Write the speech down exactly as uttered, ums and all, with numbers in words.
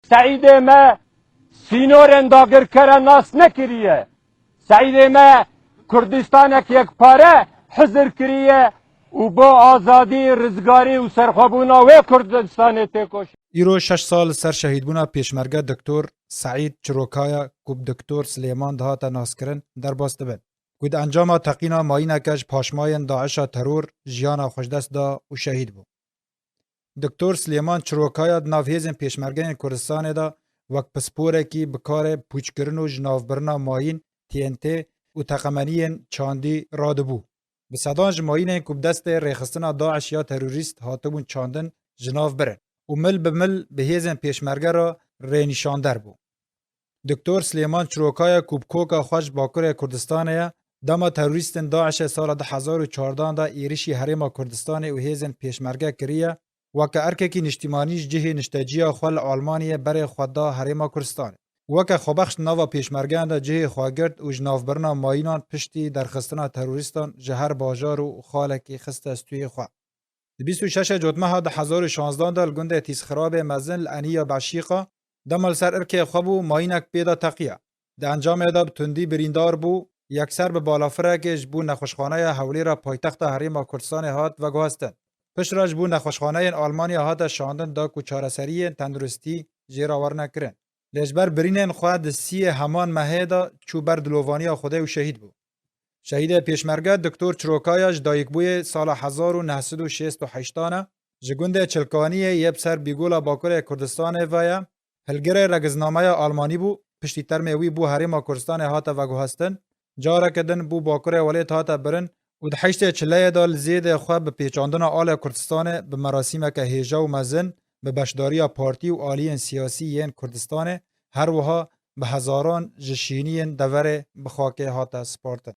Seîdê me sînorên dagirkere nas nekiriye. Seîdê me Kurdistanek yekpare hizir kiriye û bo azadî, rizgarî û serxwebûna wê Kurdistanê têkoşe. Îro şeş sal li ser şehîdbûna pêşmerge Doktor Seîd Çirokaya ku bi Doktor Silêman dihate naskirin derbas dibin, ku di encama teqîna mayîneke ji paşmayên DAIŞa teror jiyana xwe ji dest da û şehîd bû. Doktor Silêman Çirokaya di nav hêzên pêşmergeyên Kurdistanê de wek pisporekî bi karê pûçkirin û jinavbirina mayîn, T N T, û teqemeniyên çandî radibû. Bi sedan ji mayînên ku bi destê rêxistina DAIŞ ya terorîst hatibûn çandin, jinav birin û mil bi mil bi hêzên pêşmerge re rênîşander bû. Doktor Silêman Çirokaya ku bi koka xwe ji Bakurê Kurdistanê ye, dema terorîstên DAIŞê sala du hezar û çardan de êrişî herêma Kurdistanê û hêzên pêşmerge kiriye, weke erkekî niştîmanî ji cihê nişteciya xwe li Almanyê berê xwe da herêma Kurdistanê. Weke xwebexş di nava pêşmergeyan de cihê xwe girt û ji navbirina mayînan piştî derxistina terorîstan ji her bajar û xalekî xiste stûyê xwe. Di bîst û şeş Cotmeha du hezar û şanzdan de li gundê Tîzxirabê mezin li Eniya Beşîqa, dema li ser irkê xwe bû, mayînek pê de teqiya. Di encamê de bi tundî birîndar bû, yekser bi balafirekê ji bo nexweşxaneya Hewlêra paytexta Herêma Kurdistanê hat veguhestin. Piştre ji bo nexweşxaneyên Almanya hate şandin da ku çareseriyên tenduristî jê re werine kirin. Lê ji ber birînên xwe di siyê heman mehê de çû ber dilovaniya Xwedê û şehîd bû. Şehîdê pêşmerge Doktor Çirokaya ji dayikbûyê sala hezar û neh sed û şêst û heştan e, ji gundê Çilkaniyê yê bi ser Bîgola Bakurê Kurdistanê ve ye. Hilgirê regiznameya Almanî bû, piştî termê wî bo Herêma Kurdistanê hate veguhestin. Careke din bo Bakurê Welêt hate birin û di heştê çileyê de li Zêdê xwe bi pêçandina alê Kurdistanê bi merasîmeke hêja û mezin bi beşdariya partî û aliyên siyasî yên Kurdistanê, her wiha bi hezaran ji şîniyên deverê bi xakê hate spartin.